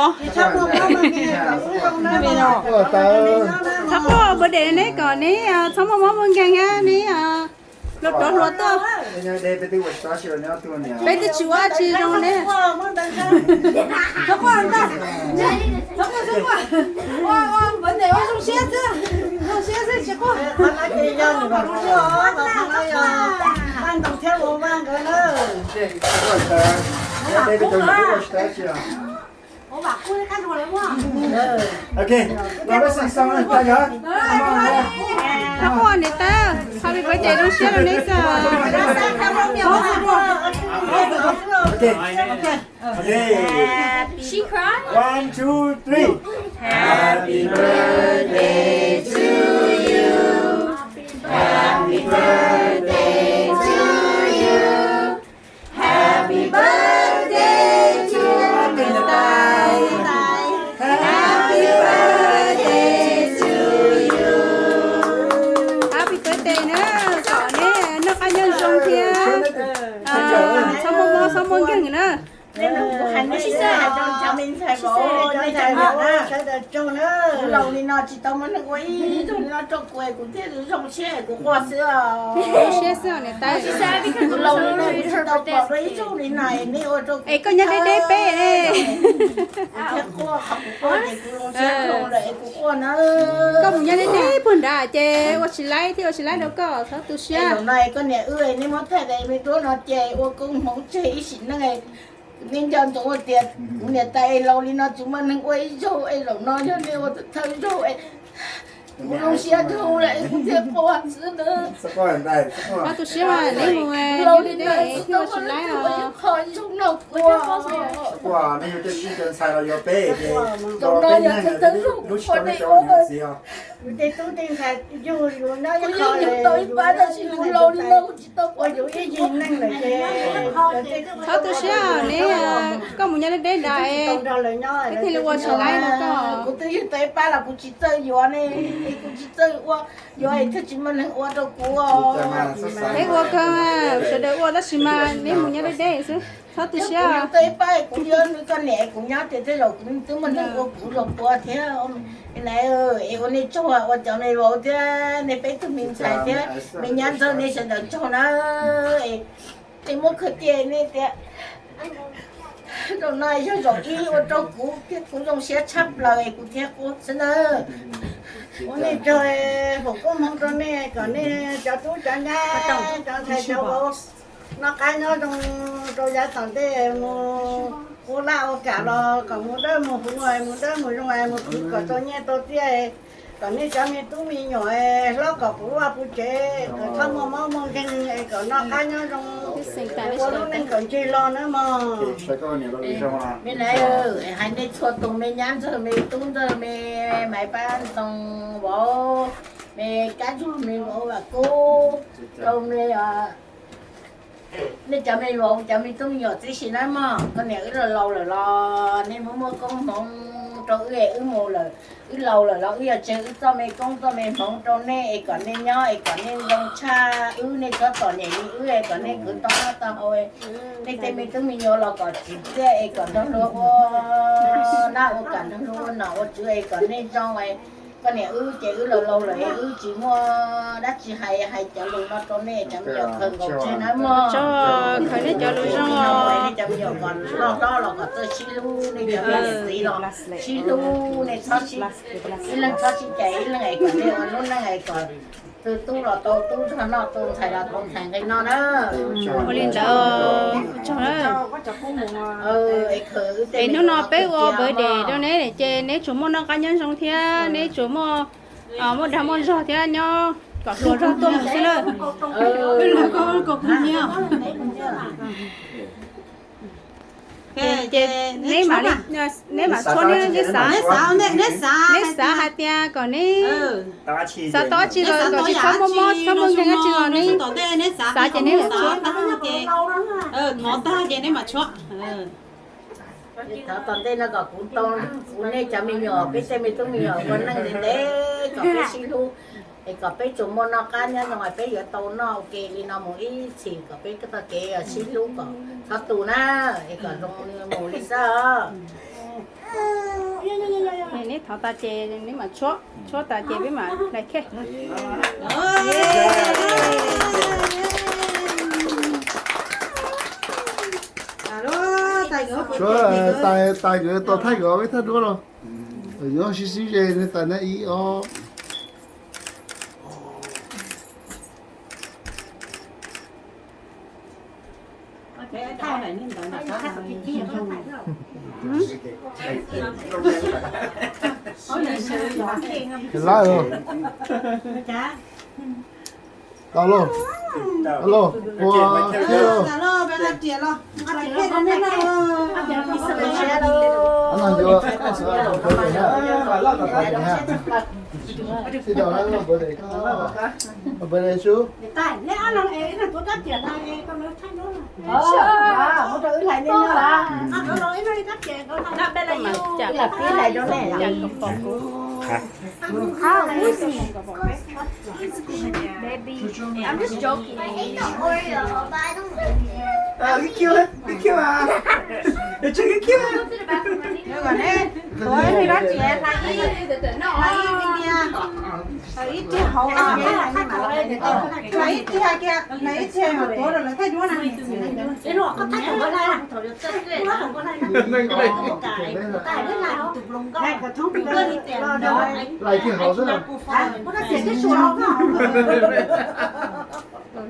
Txhob quaj, birthday neb kom neb txhob muaj mob muaj nkeeg, neb hluas rov hluas tuaj. Peb twb tsis ua tsi zoo ne. Txhob quaj niam tais, happy birthday zoo siab rau neb xwb. One, two, three. Happy birthday na, kom neb noj qab nyob zoo thiab txhob muaj mob txhob muaj nkeeg na. Kuv laus li no tsis tau muaj neeg ua ib zaug li no rau kuv, kuv thiaj zoo siab, kuv quaj xwb os. Kuv laus li no kuv tsis tau pom dua ib zaug li no, neb ua rau kuv, es koj nyob deb deb peb ne. Kuv thiaj quaj, qhov kuv quaj ces kuv zoo siab dhau lawm es kuv quaj na. Koj mus nyob deb deb puag nrad ces ua tsis laib thiab, ua tsis laib rau koj, txhob tu siab. Zaum no koj niam wb neb muab thaij tas me duab no ces ua koob hmoov tseg ib sim neej. Neb nco ntsoov tias kuv niam tais es laus li no tsis muaj neeg ua ib zaug es zaum no yog neb ua thawj zaug es kuv zoo siab dhau lawm es kuv thiaj quaj xwb na. Txhob tu siab, neb mus laus li no tsis tau muaj neeg ua ib qho zoo no kuv. Zaum no yog thawj zaug kuv quaj ne. Tej tub tej ntxhais yug yus nyob ib qho, yus tau ib pab tab sis yus laus li no kuv tsis tau ua yus ib yig neeg lawm ces. Txhob tu siab, neb, koj mus nyob deb deb nrad, peb thiaj li ua tsis laib no koj. Kuv twb yug tau ib pab los kuv tsis txawj yuav ne, kuv tsis txawj ua, yuav thiaj tsis muaj neeg ua rau kuv. Peb ua kawg, sawv daws ua tab sis mas neb mus nyob deb deb xwb, txhob tu siab. Kuv yug tau ib pab kuv yuav nws koj niam kuv nyob tias tej zaum kuv twb muaj neeg ua kuv los puav thiab. Es ua nej tsaug ua cov me vauv thiab nej peb tug me ntxhais thiab me nyab ntxawg nej sawv daws tsaug na. Nej muab khaws cia nej tias zaum no yog zaum ib ua rau kuv thiab kuv zoo siab tshaj plaws es kuv thiaj quaj xwb na. Ua nej tsaug, foom koob hmoov rau nej kom nej cov tub cov nyab cov ntxhais cov vauv noj qab nyob zoo rau yav tom ntej mus ua laj ua kam los kom mus dawb mus huv, mus dawb mus zoo, mus khwv kom tau nyiaj tau txiaj, kom nej cov me tub me nyuam hlob kom puv vaj puv tsev, kom txhob muaj mob muaj nkeeg es kom noj qab nyob zoo, ua lub neej kom ntseg los nawb mog. Me na, hais nej txhua tus me nyab ntxawg me tub ntxawg me maiv pab ntoo vauv me kab zug me vauv vam kub rau me nej cov me vauv cov me tub me nyuam tib si nawb mog. Koj niam wb los laus lawm los nej muab muab koob hmoov rau wb es wb mus lawm, wb laus lawm los wb yuav tseg wb txoj me koob txoj me hmoov rau nej es kom nej nyob es kom nej zoo tshaj wb, nej txhob txom nyem li wb es kom nej khwv tau noj tau haus, nej tej me tub me nyuam los kom tsim txiaj es kom nrog luag ua nab ua kam nrog luag ua nom ua tswv es kom nej zoo. Koj niam wb ces wb los laus lawm es wb tsis muaj dab tsi hais, hais cov lus no rau nej cov me nyuam khaws nkaus tseg nawb mog. Tso, khaws nej cov lus zoo os. Nej cov me nyuam kom loj hlob los kom txawj sib hlub, nej cov me niam txiv los sib hlub, nej txhob sib, ib leeg txhob sib cais ib leeg es kom nej ua lub neej es kom tub los tau tub zog noj, tau ntxhais los tau ntxhais nqi no na. Ua li ntawd, tsaug na. Es hnub no peb ua birthday rau neb ces neb tsuas muaj noj qab nyob zoo thiab neb tsuas muaj, muaj dag muaj zog thiab nyob kom hluas zog tuaj mus xwb na. Ces neb mam li, neb mam tshuab, neb xav, neb xav hais tias kom neb xav tau dab tsi los kom tsis txhob muaj mob txhob muaj nkeeg dab tsi los neb xav ces neb mam tshuab. Thov tag ces neb mam tshuab. Thov tom ntej no kom kuv tau, kuv nej cov me nyuam peb tej me tub me nyuam ua neej ntev ntev kom peb sib hlub, es kom peb tsuas muaj noj qab nyob zoo es peb yuav tau noj ua ke li no mus ib txhis, kom peb txoj kev sib hlub kom txhob tu na, es kom zoo mus li xwb os. Neb thov tas ces neb mam tshuab, tshuab tas ces peb mam hlais khej. Tshuab tas, tas nkawd tau thaij kom peb thaj duab los. Yuav sib sib ze ne, tas na ib ob. Tau lauj. Alo, ua thiab. Baby, I'm just joking. Ib tiag hauv, ib tiag kiag, ib tiag mas tuav rau lawv thaj duab na. Lais kiag hauv xwb.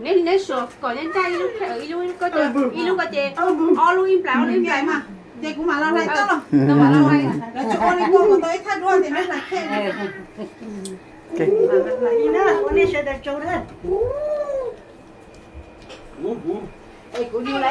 Neb, neb suav kom ncaj ncaj ib lub, ib lub ko ces, ob lub ib nplais, ob lub ib nplais mas. Ces kuv mam los hlais tau los. Lawv tsis ua li kuv tau ib thaj duab ces neb hlais kiag. Es kuv yug la